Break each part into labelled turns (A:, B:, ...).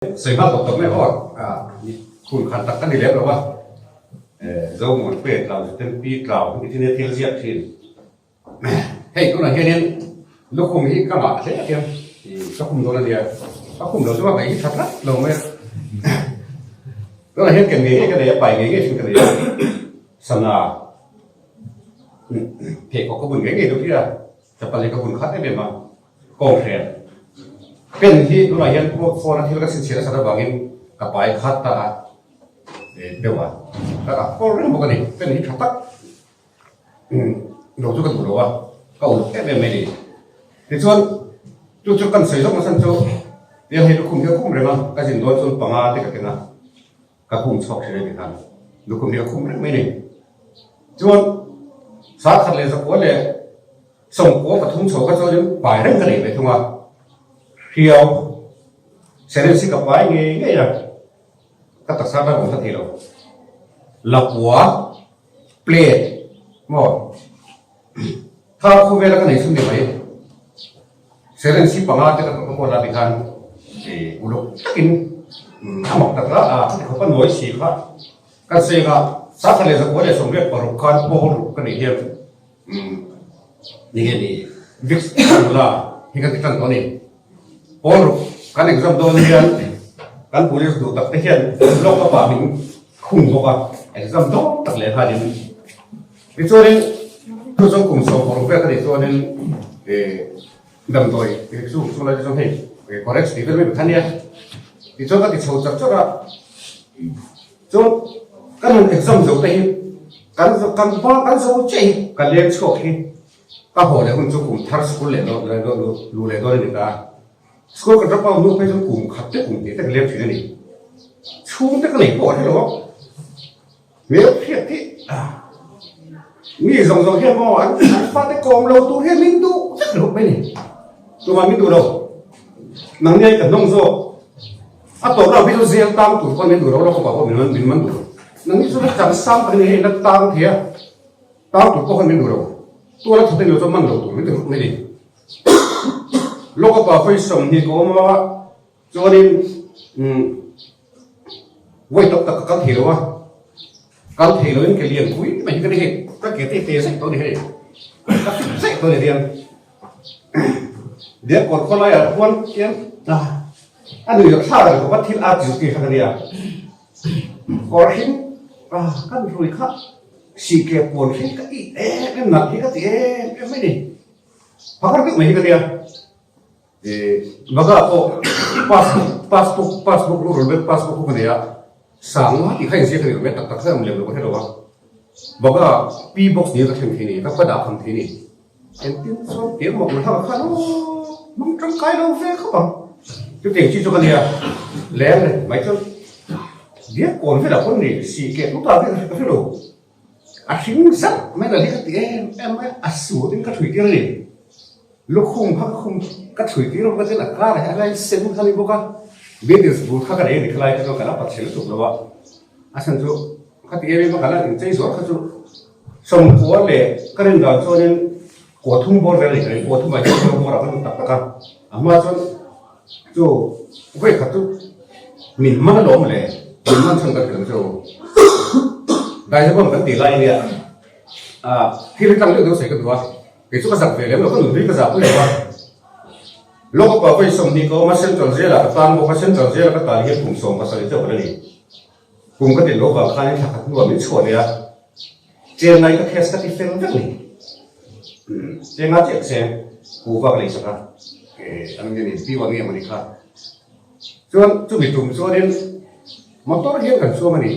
A: Sawi nghal tawp tawp mai aw, khun khan tak ka ni lem lo a, Zomuan pe tlau zuten pi tlau hi tia thil ziak thin. Hei tunah hianin lukhum hi ka ngah hle hian ka khum dawn a nia, ka khum lo chuan ka hi tha tlat lo mai a. Tunah hian ken ngei ngei ka nei a, pai ngei ngei thin ka nei a, sana pheikhawk ka bun ngei ngei deuh hi a. Chapal hi ka hun khat em em a, kawnghren pen hi tunah hian phone a thil ka chhinchhiah nasat avangin ka pai khat ta a deuh a, ka dah kawl reng bawk a ni, pen hi tha tak lo chu ka duh lo a, ka uluk em em mai a ni. Tichuan chu chu kan sawi zawk nasa chu tiang hei lukhum hi a khum reng a, ka zin dawn chuan panga te ka keng a, ka khum chhuak thin a ni khan lukhum hi a khum reng mai a ni. Chuan sakhat leh zakua leh sawmkua pathum chho kha chuanin pai reng ka nei ve thung a, hriau syringe hi ka pai ngei ngei a, ka taksa tan awm hla thei lo. Lapua plate maw thar khawvela ka nei chhun ni mai, syringe hi panga te ka kawl a tikhan uluk takin a mak tak la a, khati khawpa nawi si kha. Kan seng a, Sangha leh Zakua leh 86 khan pawl ruk ka nih hian ni nge ni Vicks nula hi kan ti tan tawh a ni. Pawl ruk kan exam dawn hian kan police duh tak te hian block a pah min khung bawk a, exam dawn tak leh nghalin. Tichuanin chu chuan kum 16 vel ka nih chuanin damdawi chu chu lai te chuan hei correx tih vel mai kha nia. Tichuan ka ti chho char char a. Chuan kan han exam zo te hi kan kan hma kan zo chiah hi ka leng chhuak hi ka haw leh hun chu kum thar school leh dawn luh leh dawn a ni ta a. School kan drop out hnu phei chuan kum khat te kum tih te ka leng thin a ni. Chhung te ka nei pawh a hrelo a, hmel hriat hi mi zawng zawng hian maw an fate kawm lo tur hian min duh vek lo mai a ni. Tumah min duh lo. Nangni ai ka hnawng zawk. A tawp lam hi chu zel tang tur pawn min duh lo lo khawpah pawh min man min man duh lo. Nangni chu la chan sang tak ni hei la tang thei a, tang tur pawh khan min duh lo. Tuala that englo chuan man lo tur min ti ruk mai ni. Lawkapa hawi 20 ka awm a, chuanin umm vawi tam tak ka kal thei lo a, kal thei loin ke lian pui mai hi ka ni hei, ka ke te te zet tawh a ni hei, ka fit zet tawh a ni hian. Diak kawr khawlaiah khuan hian a nui loh thlak reng khawp a thil a chil tih kha ka nia. Kawr hring kan rui kha sih ke puan hring ka tih em em nalh hi ka ti em em mai ni. Phakar deuh mai hi ka nia. Baga pawh passbook passbook passbook rural bank passbook khu ka nei a, sangma tih kha inziak a ni lo mai tak tak kha awm lem lo ka hre lo a. Baga P box nia ka thleng thei ni, ka dah kham thei ni. Engtin chuan piang mak na hak khan aw mang tangkai lo ve khawp ang. Chutiang chi chu ka nia leng le mai chuan biak kawn velah pawn ni sih keh tut ah vel ka hre lo. A hring zauh mai la hi ka ti em em mai a, a suat in ka thui tir a ni. Lukhum kha ka khum ka thui tir a bawk a chuan a karah hian a lai sen kha a ni bawk a. Beatles bur kha ka nei a ni khalai kha chuan ka la pachhe lutuk lo a, a chhan chu khati em em a ka la inchei zual kha chu. 90 leh ka rin dan chuanin kua thum bawr vel a ni ka ring, kua thum ah hian kua bawr ah ka lut tak tak a, a hma chuan chu vawi khat chu min man alawm le, min man chhan ka hrilh ang che u. Daizabawm kan tih lai ania, ah thil hi tlang deuh deuh sawi ka duh a, kei chu ka zak ve lem lo, ka nun hlui ka zah pui lo a. Lawk apa vawi 20 ka awm a, Central Jail ah ka tan bawk a, Central Jail a ka tan hian kum 17 chauh ka la ni. Kum ka tin lo vang khanin thla khat hnuah min chhuah leh a, Chennai ka case ka ti fel vek ni. Chenga chiah ka seng, kuhva ka leisak a, an nge ni, P one nge mawni kha. Chuan chumi tum chuanin motor hian kan chuang a ni.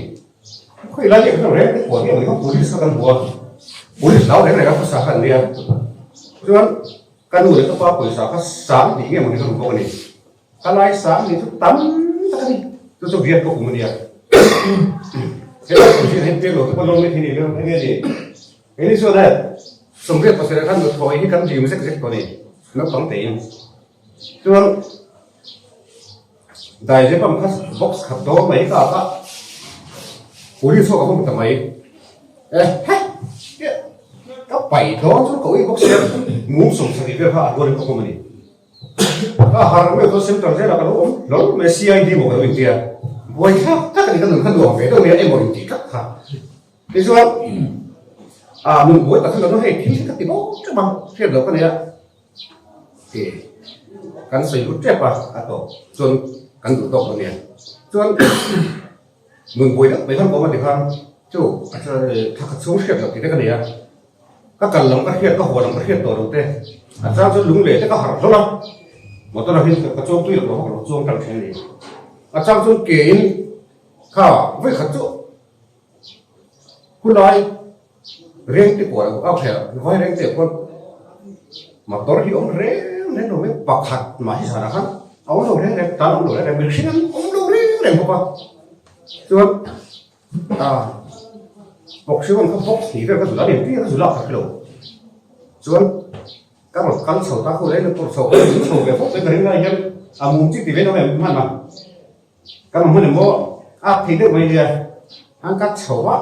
A: Khawi lai leh kha reng te kuah nge mawni kha police kha kan hmu a, police hlau reng reng a khawsa kha an nia. Chuan ka nu leh ka pa pawisa kha sang tih nge mawni ka hmu bawk a ni. Ka lai sang ni chu tam tak a ni. Chu chu viat ka kum a nia. Helai kum hi an pek lo te pawh lawm mai thei ni lo eng nge ni. Kei ni chuan he 87 khan nuthlawi hi kan dim zek zek tawh a ni naupang tein. Chuan daizepam kha box khat dawn mai ka a police ho ka va hmu ta mai. Ehe! Ka paih dawn chu ka ui bawk sia mum 70 vel kha a rualin ka pawm a ni. Ka harh meuh chuan Central Jail ah ka lo awm hlawl mai a, CID maw ka lo inti a, buaithlak tak a ni ka nun kha nuam ve deuh mai a emaw intih tlat kha. Tichuan ah nun buai tak hi ka lo hei thil hi ka ti bawk teuh a, hriat loh ka nei a, ti kan sawi lut tep a, a tawp chuan kan duh tawk lo nia. Chuan nun buai deuh mai khan ka awm a ti khan chu a thla khat chhung hriat loh tih te ka nei a, ka kal lam ka hriat ka haw lam ka hriat tawh lo te, a chang chuan lung leh te ka harh hlawlh a, motor ah hian ka chuang tui loh ka lo chuang tan thin a ni. A chang chuan ke in kha vawi khat chu. Khulai rengte kual a kher vai rengte khuan motor hi awm reng reng lo mai pakhat mah hi zanah khan a awm lo reng reng tan a awm lo reng reng mihring an awm lo reng reng bawk a chuan ah boxing kha box hnih vel ka zul a ni tir a zul a khat lo chuan ka rawn kal chho ta khulai na tur chho chho ve fawk mai ka ring lai hian a mum chi ti ve lo em hman a. Ka hmun emaw a phei deuh mai nia, an ka chho a,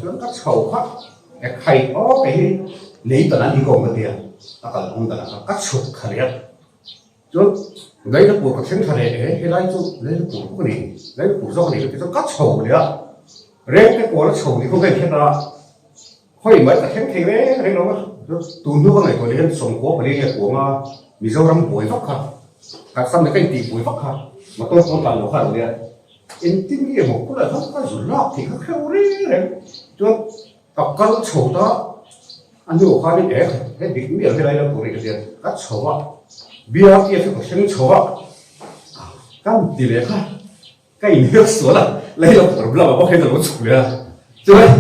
A: chuan ka chho kha e khai aw kei hi lei tan an inkhawm ka tia, a kal awm dan kha ka chhuk kha leh a, chuan Leila pur ka thleng tha leh e helai chu Leila pur bawk a ni, Leila pur zawk a ni ka ti chuan ka chho leh a, rengte kawl a chho ni khaw ka inhret a, khawi mai ka thleng thei reng reng lo a, tun hnu ka ngaihtuah leh hian sawmkua pali nge kuanga Mizoram buai vak kha, kan sam leh ka intih buai vak kha motor pawn tlan lo kha a lo nia, engtin nge maw kulai khan ka zu lak thei kha hreu reng reng chuan ka kal chho ta a hnu khanin e he dik mial helai lo tur hi ka tia ka chho a BRTF hi ka thleng chho a kan ti leh kha. Ka inhriat sual a, lei lo problem a bawk hian ka lo chhuk leh a, chuan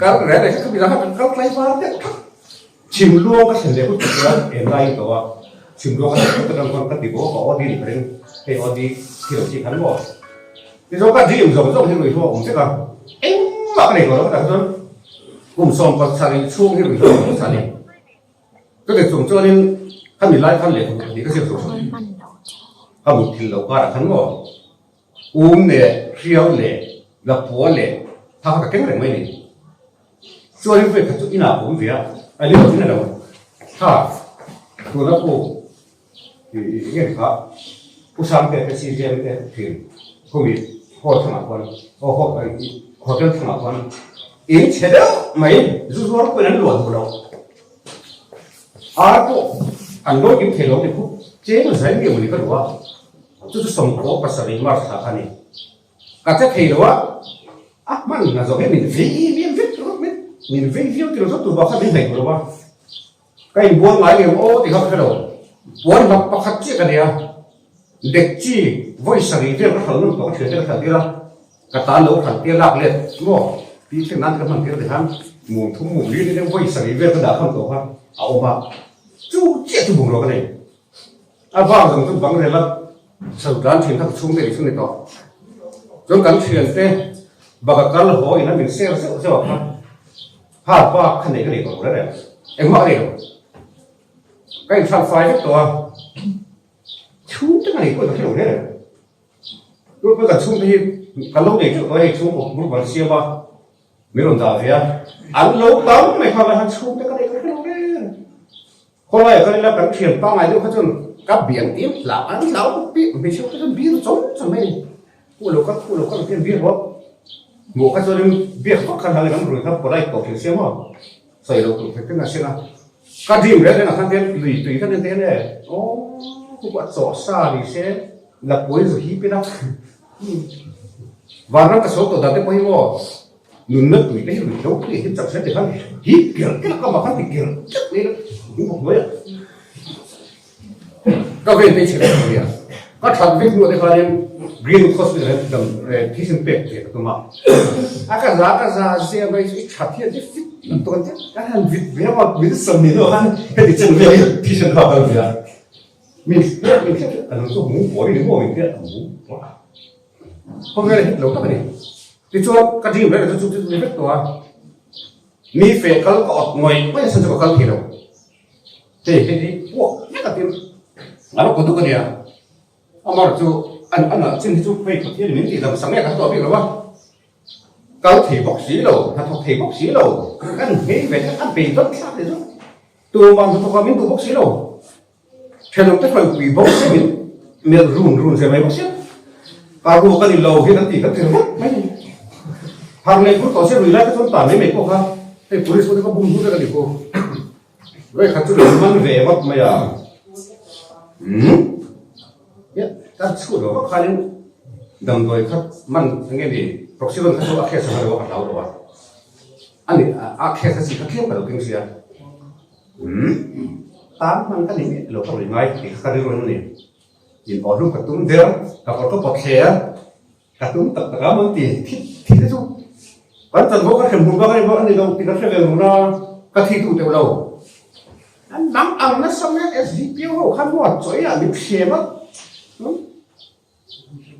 A: kal reng reng kha midang kha kan kal tlai var deuh thak. Chhimluang ka thlen leh hut chuan eng lai in tawh a, chhimluang ka thlen hut atang chuan ka ti bawk a, aw di ni ka ring, hei aw di khi lo chi khan maw. Tichuan ka dream zawng zawng hi ruihhlo a awm vek a, engmah ka nei tawh lo ka tah chuan kum 17 chhung hi ruihhlo a awm nasa a ni. Ka ti chung chuanin khami lai khan lehkhabu pahnih ka zir tur ka mut thil lo karah khan maw um leh hriau leh lapua leh tha kha ka keng reng mai a ni. Chuanin vek kha chu inah ka awm ve a, a ni lo in a lo tha tuna pawh ih nge kha Pu Sangte te CJM te thin khumi hall thlangah khuan aw hotel thlangah khuan in chhe deuh mai zu zuar pawhin an luah duh lo. Ar pawh an lawi kim thei lo ni khup cheng zai nge mawni ka duh a, chu chu 17 March thla kha a ni. Ka che thei lo a, a hman na zawh hi min vei viau vek rawt mai, min vei viau ti lo zawt tur bak kha min hnaih duh lo a, ka inbual ngai ngem aw ti kha ka hre lo, puan hlap pakhat chiah ka nei a, dekchi vawi sarih vel ka hralh nawn tawh ka thian te ka hralh tir a. Ka tan lo khalh tir lak let maw tih thleng nan ka hman tir ti khan mum thum mum li ni vawi sarih vel ka dah kham tawh kha a awm a, chu chiah chu bungrua ka nei. A vang zawng chu bang rel a chho tlan thin kha ka chhung te nih chu ni tawh. Chuan kan thian te bak a kal haw in a min ser zeuh zeuh a kha ha bak kha nei ka nei tawh lo reng reng engmah ka nei lo. Ka inthlan fai vek tawh a, chhung te ka nei pawh ka hre lo reng reng. Tupui kan chhungte hi kan lo nei teuh tawh a hei chhungkaw bul ban siam a min rawn dah ve a, an lo tam mai kha han chhungte ka nei ka hre lo reng. Khawlaiah kal ila kan thian pangngai deuh kha chuan ka biang tim hlah an hlau bik hmeichhe kha chuan bir chawm chawm mai a ni. Khu lo kal khu lo kal hian bir bawk hmuh kha chuanin biak vak khan hlang in an rui kha polite tawh thei sia maw sawi lo tur thei teng a hriat a. Ka dream reng reng ah khan tian lui tui khan en te hian e aw khu pawh a chawh sa ni se Lapuai zu hi pin a, vanram ka sawi tawh dan te pawh hi maw nunna tui te hi ruih lo tui hi chak zel ti khan hi ker ker ka mah khan ti ker ker mai la ding bawk hnuai a ka vel te chhe vek mai a ka that vek hnuah te khanin Greenwood Hospital hian dam thisen pek ve ka tum a a ka za ka za zia mai chu i that hian i fit lutuk an tia ka han vit ve a min sam ni hnuah khan heti chen vel hi thisen kha a kal ve a. Min hriat min hriat a nung chu mung pawl i ni maw min hriat a mung pawl a khawvel hit lo tak a ni tichuan ka dream reng chu chu chu ni vek tawh a mi fe kal ka awt ngawih ngawih a chhan chu ka kal thei lo hei hei hi puak vek a tin a lo kaw duk a nia amar chu an a nalh chin hi chu hei Pathian in min tih dam sak nge ka hre tawh bik lo a kal thei bawk si lo hnathawk thei bawk si lo kan nghei ve a bei dawn thlak leh zawk tumah hnathawk ah min duh bawk si lo. Thenawm te hruaipui bawk se min melh run run ve mai bawk sia. Ka ru ka ni lo hian an ti kan ti ringawt mai ni. Har leh bur tawh se rui lai te chuan tan mai mai pawh kha hei police pawh te ka bum hnu vek a ni pawh. Vei khat chu lo man ve ngawt mai a. Umm kan chhut lo vak khanin damdawi khat man enge ni proxyvan kha chu a case ang a lo a ka hlau lo a. Ani a case a chi kha tlem ka lo keng sia. Umm tan hman ka ni miah lo ka rui ngai tih kha ka rilru a ni. In awh hlum ka tum der, ka kawr ka pawt hle a, ka tum tak tak a mawn ti thit thit te chu kan chanvo ka hrem hmun bak a ni bawk a ni lo tih ka hre ve run a, ka thi duh teuh lo. An dang ang nasa mai a SDPO ho khan maw chawi ah min thlem a,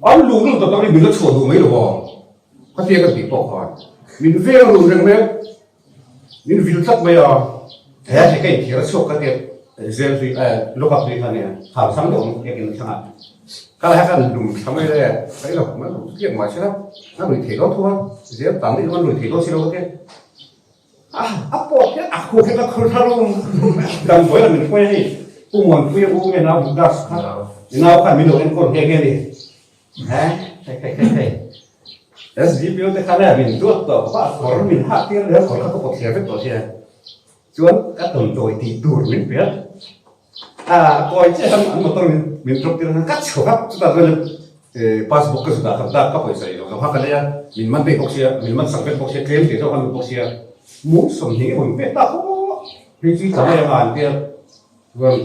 A: an luh luh tak tak hi min la chhuah duh mai lo aw, khatia ka tih pawh khan min veng run reng mai a. Min vil tlat mai a, he hei ka inthir a chhuak ka tia zel hlui eh lock up hlui kha nia kham sang deuh awm biakin a thlangah ka la hian lum thla mai le ka ilo man biak mah sela a rui thei dawn tho a zel tang daih chuan rui thei dawn si lo ka tia a a pawt hian a khuh hian ka khur thla rum damdawi lah min hruai a hei Pu Muanpuia u nge nau gas kha nau khan min lo enkawl nghe nghe a ni. He hei hei hei hei SDPO te khan e min duat tawh kawp a kawr min hah tir leh a kawr kha ka pawt thler vek tawh sia chuan ka damdawi tih tur min pe a a kawi chiah khan an motor min min drop tir a ka chhuak a chutah chuan passbook ka zut ah khan ta ka pawisa ilo zo kha ka lei a min man daih bawk sia min man sak vek bawk sia tlem tih zawk a ni bawk sia mum 20 emaw min pek ta khawp hei chu i tla mai anga an tia. Chuan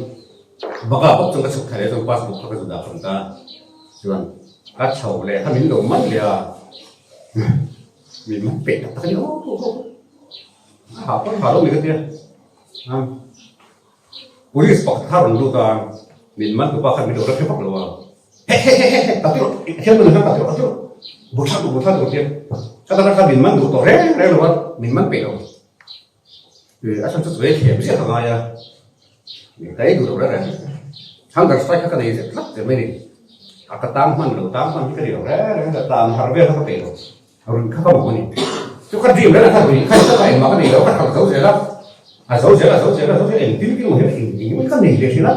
A: baka bawk chuan ka chhuk thla leh chuan passbook kha ka zu dah khawm ta chuan ka chho leh kha min lo man leh a min man peh tak tak a ni aw aw aw a hah pawh a hah lo ni ka tia police pakhat kha a rawn lut a min man tupa khan min lo la hre vak lo a he he he he ka ti rawh thian nun khan ka ti rawh ka ti rawh bu thla duh bu thla duh tia ka tan kha min man duh tawh reng reng lo a min man peih lo. A chhan chu chuai thiam ziah ka ngai a, ka ei duh lo reng reng. Hunger strike kha ka nei zet tlat che mai ni. A ka tang hman lo, tang hman hi ka ni lo reng reng a, tan har vel kha ka peih lo. Rui kha ka mawh a ni. Chu ka dream reng a kha rui kha ni taka engmah ka nei lo, ka thal zo zel a, a zo zel a, zo zel a, zo zel a, engtin tin maw hian eng eng emaw hi ka nei leh thin a.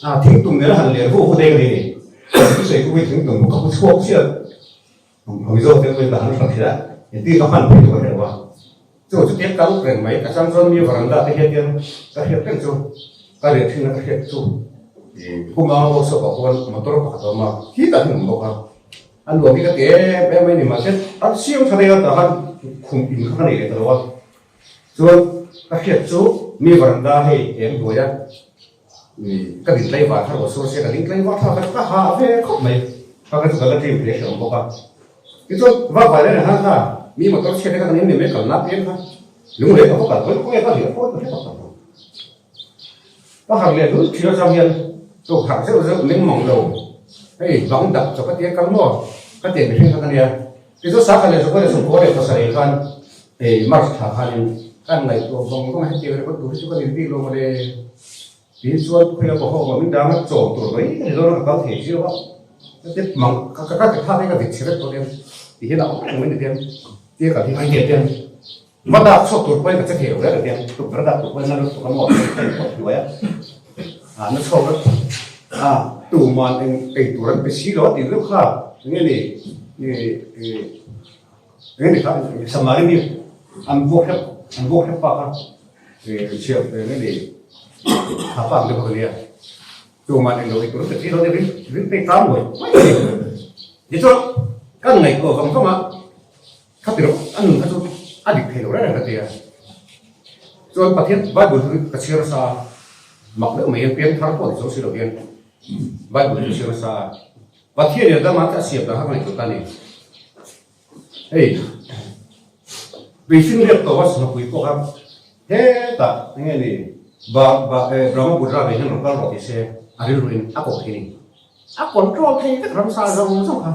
A: A thingtum nena han len hu hu deng a ni ni. Thusawi chu thingtum ka pu chhuak chiah. Mizo te pawhin ka han hrilh a, engtin ka hman phei chu ka hre lo a. Chu chu tiang kal reng mai, ka chang chuan mi varanda te hian tiang ka hriat reng chu, ka riah thin a ka hriat chu ih kum anga workshop ah khuan motor pakhat a awm a, khi tak hi a awm bawk a, a nuam hi ka ti em em mai ni mahse a siam tha daih a tah khan khum in kha ka nei leh ta lo a, chuan ka hriat chu mi varanda hei eng hnuai a. Ka din tlaivar kha rawn sur sia, ka ding tlaivar thlak a, ka hah ve khawp mai. Ka ka chu ka la dream hle hreh awm bawk a. Tichuan vak vai reng reng kha mi motor chhiat te kha kan en mai kal na piang kha lung leh ka va kal hawi khawnge ka hliah fo ka hre tak tak lo. Ka harh leh lul thil atang hian chu harh zeuh zeuh meng mang lo hei bang dap chaw ka tia kal maw ka tiang mihring kha ka nia. Tichuan sakha leh zakua leh sawmkua leh pasarih khan Hei March thla khanin kan ngaihtuah vawng vawng a, hetiang ringawt tur hi chu ka ni bik lo mawle. Tiin chuan khawi a bawhawk ah min dang a, chawm tur mai ka ni dawn a, ka kal thei zio a. Ka ti mang ka ka ti phak hi ka vit chhe vek tawh aniang ti hian a awm reng mai ni tiang tia kal hi ngai nge tiang va dak chhuak tur pawhin ka che thei lo reng tiang tukverh dak tur pawhin na lutuk a maw ka inpawt hnuai a, a na chhuak vek a tuman eng ei tur an pe si lo a tih deuh kha enge ni ih Eng ni kha Samari mi an vuak hrep an vuak hrep pa kha chhiar eng ni tha pa ang deuh kha ka nia tuman eng lo ei tur an pe thei lo nia rin rin pek tlang ngawih ngawih a ni. Tichuan kan ngaihtuah vang vang a khati rawh a nun kha chu a dik thei lo reng reng ka ti a. Chuan Pathian Bible chu ka chhiar nasa a mak deuh mai hian piangthar pawh ni zo si lo hian Bible chu ka chhiar nasa a. Pathian in Adama te a siam dan kha ka ngaihtuah ta a ni. Hei, mihring riak tawh a sangpui pawh kha hetah eng nge ni ba ba eh Brahmaputra ve hian rawn kal rawh tih se a rilru in a kawh thei a ni. A control thei vek ramsa zawng zawng kha.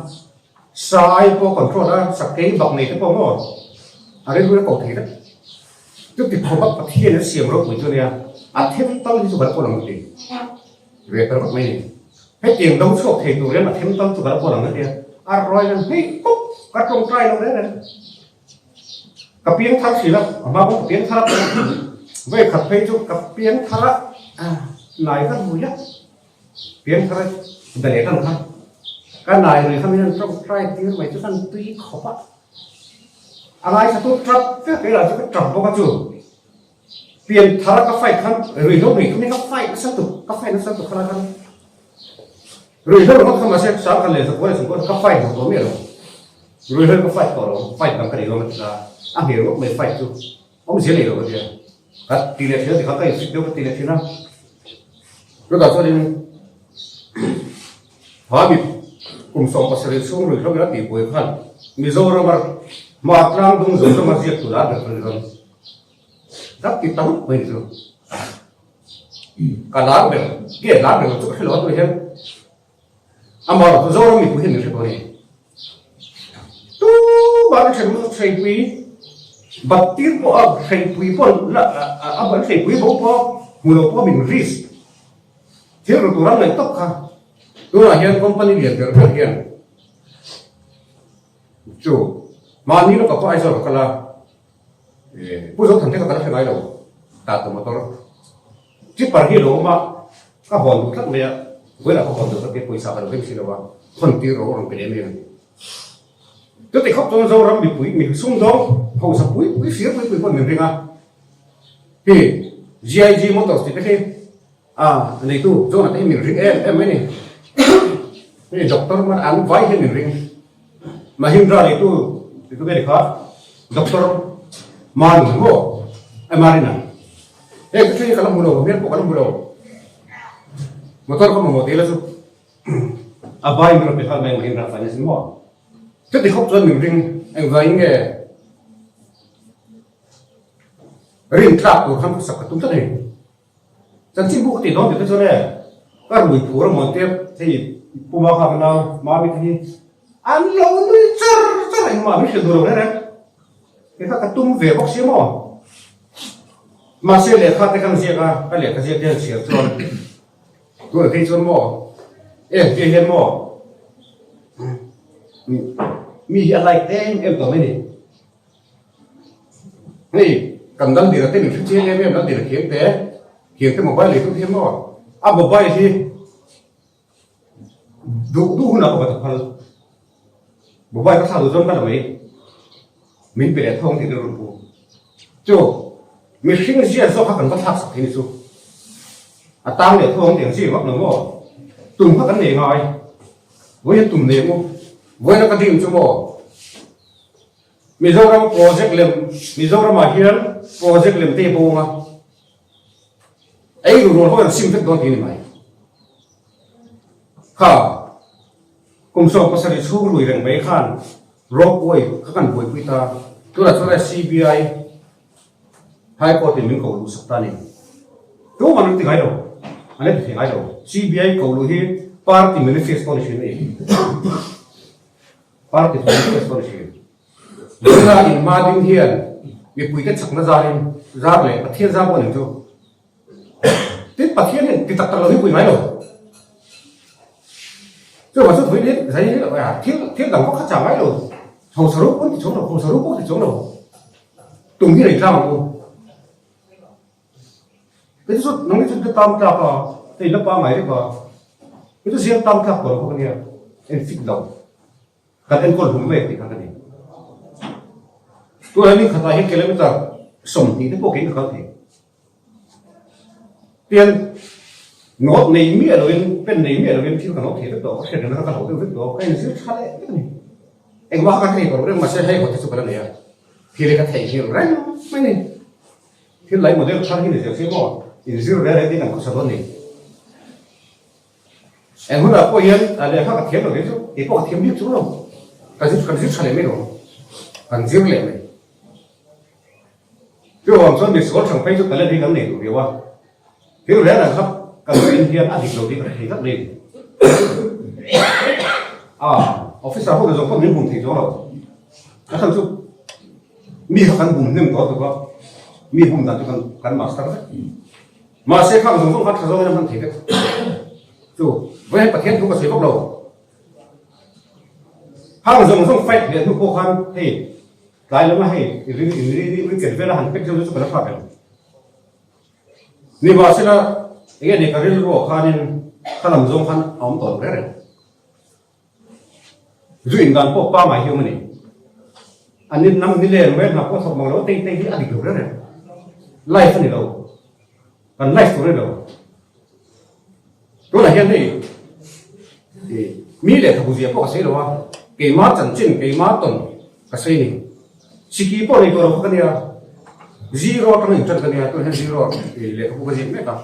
A: Sai pawh a control a, sakei bak nei te pawh maw a rilru in a kawh thei vek. Chuti khawpa Pathian in a siam ropui chu a nia, a them tal hi chu kan kawl ang ti. Ve ta rawt mai ni. Hetiang do chhuak thei tur hian a them tal chu ka la bual ang a tia. A rawi nan hei pawp ka tawngtai lo reng reng. Ka piang thar thin a, a hma pawh ka piang thar a, vei khat phei chu ka piang thar a. Nai ka rui a, piangthar be leh tan kha ka nai rui kha min han tawngtai tir mai chu kan tui khawp a, a ngaithla tu tap vek kei lah chu ka tap bawk a chu pianthar ka fight khan rui hlo rui kha ka fight nasa tuk ka fight nasa tuk kha khan rui hlo ringawt kha mahse sang khan leh zakua leh sangkua ka fight duh tawh miah lo rui hlo ka fight tawh lo fight dang ka nei dawn a ti ta a hmel rawk mai fight chu. Awmzia nei lo ka tia. Ka ti leh thin a tikhan ka insik deuh ka ti leh thin a. Chutah chuanin Hami kum 17 chhung lui hlawk ila tih buai khan Mizorama hma tlang dung zawng zawng a ziak tur a ber chuan ram dak ti tam mai ni chu. Ka lar ber nge lar ber lo chu ka hre lo a tunah hian Amaherawhchu Zoram mipui hian min hre tawh a ni. Tumah an hre hreipui bat tir pawh a hreipui pawh la a ban hreipui bo pawh hmu lo pawh min risk thil ru tur an ngaih tawp kha. Tunah hian company lian ber ber hian chu mahni lawkah pawh Aizawl ka kal a, Pu Zothante ka kal a hre ngai lo Tata motor. Tipper hi lo awm a, ka hawn duh tlat mai a, vawilah ka hawn duh tlat mai, pawisa ka lo reng si lo a, hawn tir rawh rawn pe leh mai ang. Chuti khawp chuan Zoram mipui mi sumdawng hausa pui pui hria pui pui pawh min ring a, hi GIG Motors tih te khi a neitu John-a te hi min ring em em mai ni. Hei Doctor man an vai hian min ring. Mahindra neitu titu nge ni kha Doctor Manu maw Marina. Heng te hi ka la hmu lo, hmel pawh ka la hmu lo. Motor ka mamawh tih la chu a vai min rawn pe nghal mai ang Mahindra Finance in maw. Chuti khawp chuan min ring engvangin nge rin tlak tur khan khawsak ka tum tlat a ni. Chanchin bu ka tih dawn tih te chuan e ka rui phur a mawn te hei Puma kha ka nau Mami te hi an lo nui char char engmah min hrilh duh lo reng reng. Kei kha ka tum ve bawk si maw? Mahse lehkha te kan ziak a, ka lehkha ziak te han chhiar chuan tunah phei chuan maw em tia hian maw mi hi a like em em tawh mai ni. Hei kan dal dira te min hre chiang em em dal dira khiang te khiang te mobile lei tu hian maw a mobile hi Duh duh hunah ka va ta phal. Mobile ka thla duh zawng ka la mai. Min pe leh thawng tih rilru pu. Chu mihring zia zawk kha kan va thlak sak thei ni chu. A tang leh thawng tih ang chi vak lo maw? Tum kha kan nei ngai. Vawiin tum nei mu. Vawiin a ka dream chu maw? Mizoram project lem Mizoramah hian project lem te bawng a. Ei ru rual ho an sim vek dawn tih a ni mai. Kha kum 17 chhung rui reng mai khan rope way kha kan buaipui ta. Tunah chuan CBI High Court in min ko luh sak ta a ni. Tumah an ti ngai lo, an la ti thei ngai lo. CBI ko luh hi party manifesto a ni thin a ni. Party manifesto a ni thin. Tuna inhma ding hian mipuite chakna zarin zar leh Pathian zar pawh a ni chu. Tin, Pathian hian ti tak tak lo hi pui ngai lo. Chuvang chu thui leh zai hi thil thil dang vak kha chah ngai lo. Hausa ru pawh an ti chuang lo, hausa ru pawh a ti chuang lo. Tum hi a nei tlang ang u. Kei chu nang hi chu ka tam tlak a, hei la pangngai vek a. Kei chu ziang tam tlak tawh lo bawk a nia, en fit lo. Kan enkawl hlum mek tih kha ka ni. Tunah hian khatah hian kilometer 20 te pawh keiin ka kal thei. Tian nawt nei miah loin, pen nei miah loin thil ka nawt thei vek tawh, ka hriat reng na kha ka hloh deuh vek tawh, ka inzir tha leh vek a ni. Engmah kha ka thei tawh lo reng mahse hei haw te chu ka la nei a, thil hi ka theihnghilh reng mai a ni. Thil lai model thar hi ni zel se maw, inzir reng reng tiin kan khawsa dawn a ni. Eng hunah pawh hian a lehkha ka thiam lo kei chu, kei pawh ka thiam bik chung lo. Ka zir kan zir tha leh mai lo, kan zir leh mai. Chuvang chuan misual hrang phei chu talent hi kan nei duh viau a, thil reng reng kha kan rin hian a dik lo tih ka hre thei tlat mai. A officer ho zawng pawh min bum thei chuang lo, a chhan chu mi kha kan bum hnem tawh tuk a, mi bum dan chu kan kan master vek. Mahse khang zawng zawng kha tha zawngin a hman thei vek. Chu vawiin Pathian thu ka sawi vak lo. Khang zawng zawng fight leh hnu pawh khan hei tlai lama hei in ri ri ri ket vela han pek zeuh chu ka la hrat reng. Nimahsela. Enge ni ka rilruah khanin ka lam zawng khan a awm tawh lo reng reng. Zu in dan pawh pangai hi awm a ni. A ni nam ni len mai hna pawh thawk mang lo tei tei hi a dik lo reng reng. Life a ni lo. Kan life tur a ni lo. Tunah hian hei mi lehkhabu zia pawh ka sawi lo a, keima chanchin, keima tawn ka sawi a ni. Siki pawh nei tawh lo kha ka nia, zero atanga intan ka nia, tunah hian zero lehkhabu ka ziak mek a,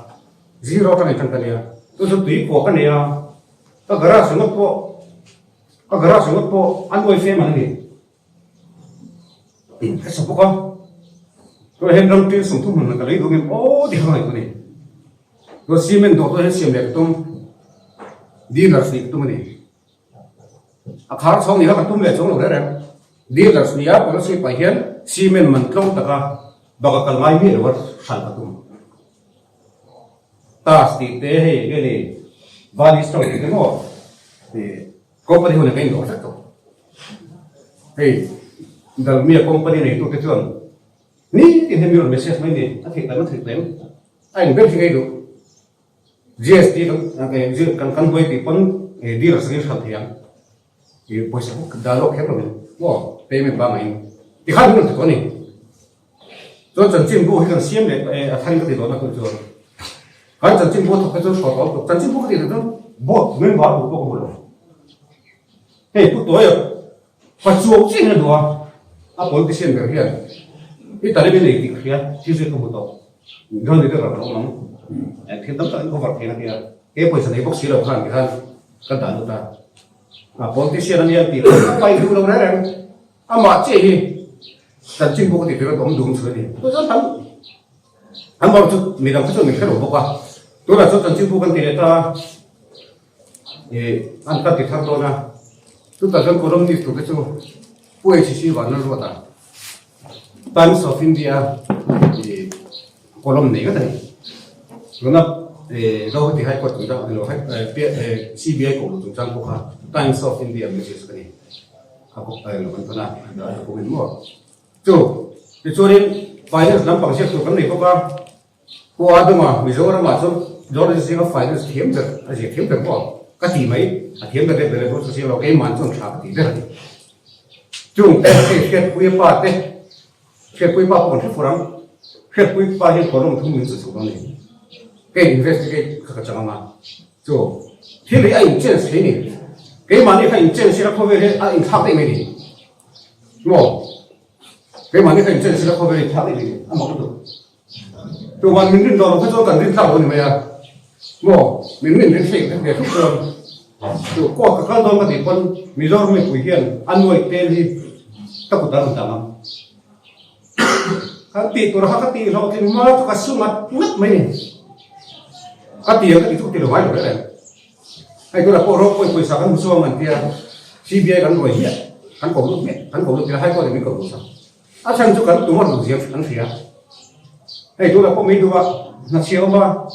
A: zero atanga intan ka nia, chu chu tui kua ka nei a, ka garage ringawt pawh, ka garage ringawt pawh a nuai fe man a ni. In ka sa bawk a, tunah hian ram ṭil 30 hmun ka lei duh ngem aw ti kha ka ngaihtuah a ni. Chuan cement dawh chu hian siam leh ka tum, dealers nih ka tum a ni. A khar chhawng nih kha ka tum leh chuang lo reng reng. Dealers nia policy pah hian cement man tlawng taka baka kal ngai miah lo a hralh ka tum. Tas tih te hei enge ni Valley Stone tih te maw company ho nen ka indawh vek tawh. Hei Dalmia company neitute chuan Nitin hian mi rawn message mai ni, a theih tam a theih tam, a eng ber hi ngei duh. GST kan kan kan huai tih pawn dealer sangin hralh thei ang. I pawisa pawh dah lawk kher lovin maw payment bangah in tikhan min rawn ti tawh a ni. Chuan chanchinbu hi kan siam leh a tharin ka ti dawn a tun chuan kan chanchinbu a thawk te chuan hraw tawh lutuk chanchinbu ka tih theih chuan board member tur pawh ka hmu lo. Hei pu Tawia Pa chuak chiah hian a duh a, a politician ber hian i talent i nei tih ka hria, thil zir ka hmu tawh, John Leader ah ka lo awm ang, thil tam tak in cover theih na tia, kei pawisa nei bawk si lo khan tikhan ka dah lut a, a politician a nia tih ka paih duh lo reng reng, amah chiah hi chanchin pawh ka tih tur a awm duh ang chhun a ni, chu chuan tam an bawr chu midang kha chuan min hre lo bawk a, tunah chuan chanchin pawh kan ti leh ta a. Ih an ka ti thar dawn a, chutah chuan columnist tur te chu Pu HC Vanlalruat a Times of India ih column nei vek a ni. Tuna ih Guwahati High Court chungchang a ni lo CBI koh luh chungchang pawh kha Times of India message ka ni. A kawp a eng lo kan thawn a, a kawp in maw. Chu tichuanin finance lampang ziak tur kan nei bawk a. Pu Adama, Mizoramah chuan journalist zinga finance thiam ber, a zir thiam ber pawh ka ti mai, a thiam ber leh ber leh pawh chu siam lo, keimah chuan tha ka ti ber a ni. Chung te hei Hriatpuia pa te, Hriatpuia pa pawh kan hre fur ang, Hriatpuia pa hian kawlawm thum min chu chhuk ang ni, kei investigate kha ka chang ang a, chu thil hi a in change thei ni, keimahni kha in change ila khawvel hi a inthlak daih mai ni maw, keimahni kha in change ila khawvel hi inthlak daih mai ni, a mak lutuk. Tuman min rin dawn lo kha chuan kan rin tlak lo a ni mai a, maw min rin rin hleih vek ve thuk chuan chu court ka kal dawn ka tih pawn Mizoram mipui hian a nuai tel hi ka kut a rawn tang ang. Kan tih tur kha ka tih hlawhtling hma chu ka su ngat ngat mai ni. Ka ti ang ka ti thuk ti lo ngai lo reng reng. Hei tunah pawh rawk pawisa kan hmu chuang an tia CBI kan ruai hmiah kan ko lut hmiah kan ko lut ila High Court in min ko lut sak. A chhan chu kan tum a duh ziam an hria. Hei tunah pawh mai duh a, hna chhia awm a,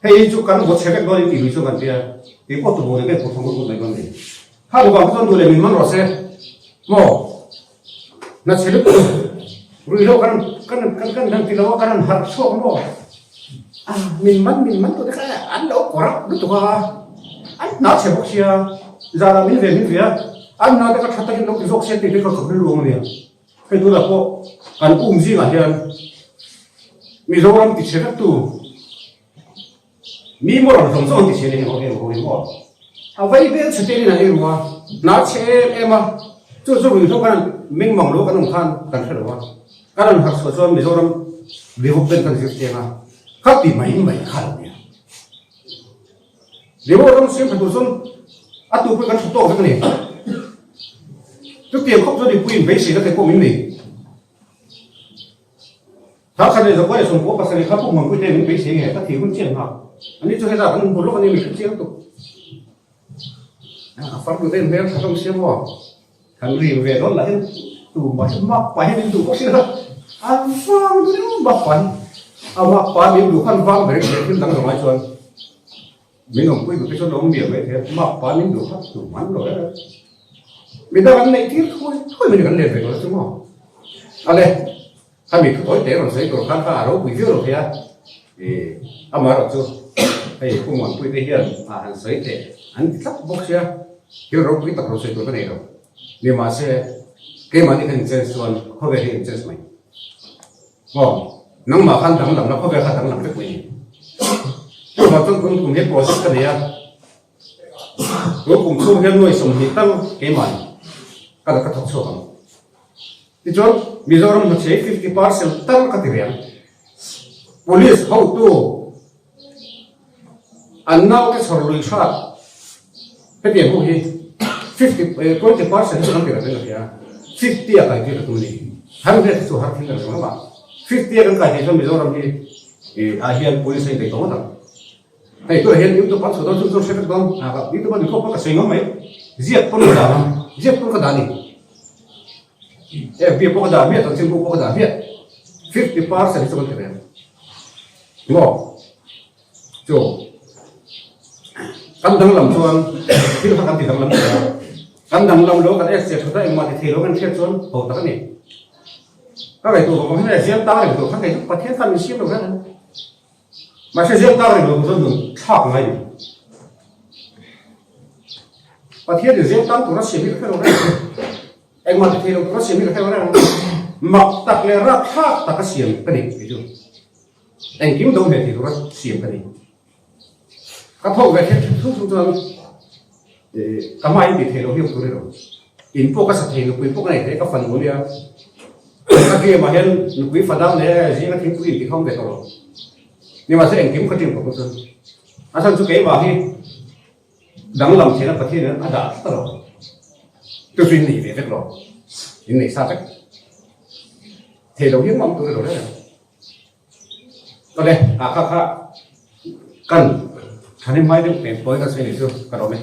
A: hei hi chu kan vaw chhe vek dawn in tih lui chuan kan tia, kei pawh tubo leh ka inpawh thawm ngut mai dawn a ni. Kha bawk ang chuan duh leh min man rawh se maw? Hna chhe lutuk ruihhlo kan kan kan kan han ti lo a, kan han harh chhuak maw? A min man min man tute kha an lo kawr lutuk a, an hna chhe bawk sia, zanah min ve min ve a, an hna te kha tha takin lo ti zawk sia tih te kha ka rilru ang ania. Hei tunah pawh kan um zingah hian Mizoram ti chhe vektu mi moral zawng zawng an ti chhe leh eng eng ho hi maw? A vai vel chhe te in an ei ru a, hna chhe em em a, chu chu ruihhlo khan meng mang lo kan awm khan kan hre lo a. Kan rawn harh chhuah chuan Mizoram development kan zir chiang a, kha ti mai mai kha lo nia. Mizoram siam tha tur chuan a tu pawh kan tha tawk vek a ni. Chutiang khawp chuan mipui in beisei na te pawh min nei. Tha khat leh zakua leh sawmkua pasarih kha puk mangpui te min beisei nge ka thih hun chiang nghak. Ani chu heta kan hmu lawk a ni mi hre chiang tuk. A farnu te in hmel tha hlawm sia maw. Kan rim ve dawn lah hian tumah hi mak pah hian min duh bawk si lo. An vang riau mak pah hi. A mak pah min duh khan vang ber in thil dang zawng ai chuan min awmpui duh te chuan awm miah mai thei a, mak pah min duh kha tum an lo reng reng. Midang an neih tir thuai thuai mai ni kan let ve dawn chu maw. Ale, khami thu tawi te rawn sawi tur khan kha a ropui viau lo thei a. Amaherawhchu hei Pu Muanpuite hian a han sawi teh an ti tlat bawk sia, thil ropui tak rawn sawi tur ka nei lo. Nimahse, keimahni kan inchange chuan khawvel hi inchange mai. Maw, nangmah khan danglamna khawvel kha danglam vek mai ni. Chuvang chuan kum kum hi project ka nei a, tun kum chhung hian nuai 20 tal keimahni ka la ka thawk chhuak ang. Tichuan, Mizoram hnuchhei 50% tal ka ti ve ang. Police hotu an naute chhawr lui hrat hetiang ho hi 50 20% chu kan ti lo veng a hria. 50 a kai tir ka tum a ni. Har vel hi chu har thil a ni lo a. 50 a kan kai thei chuan Mizoram hi ah hian police a inpeih tawh ngawt ang. Hei tunah hian YouTube an chhuah dawn chu chu hre vek dawn. YouTube a ni khawp a ka sawi ngam mai. Ziak pawn ka dah ang. Ziak pawn ka dah a ni. FB pawh ka dah miah chanchin bu pawh ka dah miah. 50% hi chu kan ti ve ang. Maw? Chu kan danglam chuan thil kha kan ti danglam thei a. Kan danglam lo kan ek che that a engmah ti thei lo kan hriat chuan ho tak a ni. Ka ngaihtuah vang hian zial tang reng tur kha kei chu Pathian khan min siam lo reng a. Mahse zial tang reng lo tur chuan nun thlak ngai ni. Pathian in zial tang tura siam hi ka hre lo reng. Engmah ti thei lo tura siam hi ka hre lo reng. Mak tak leh rapthlak taka siam ka ni kei chu. Engkim do hle thei tura siam ka ni. Ka thawk ve thei thung thung chuan ka hma in ti thei lo hi awm tur ni lo. In pawh ka sa thei, nupui pawh ka nei thei, ka fanu ania. Ka game ah hian nupui fa dang leh zinga thingpui in ti khawm ve tawh lo. Nimahse engkim ka ṭin khawp chuan a chhan chu keimah hi danglam theihna Pathian in a dah tlat a lo. Chu chu in nei ve vek lo, in nei sa vek. Thei lo hi engmah awm tur ni lo reng reng. Awle, ah kha kha kan thahnem ngai deuh nen pawhin ka sawi nih chu ka rawm e.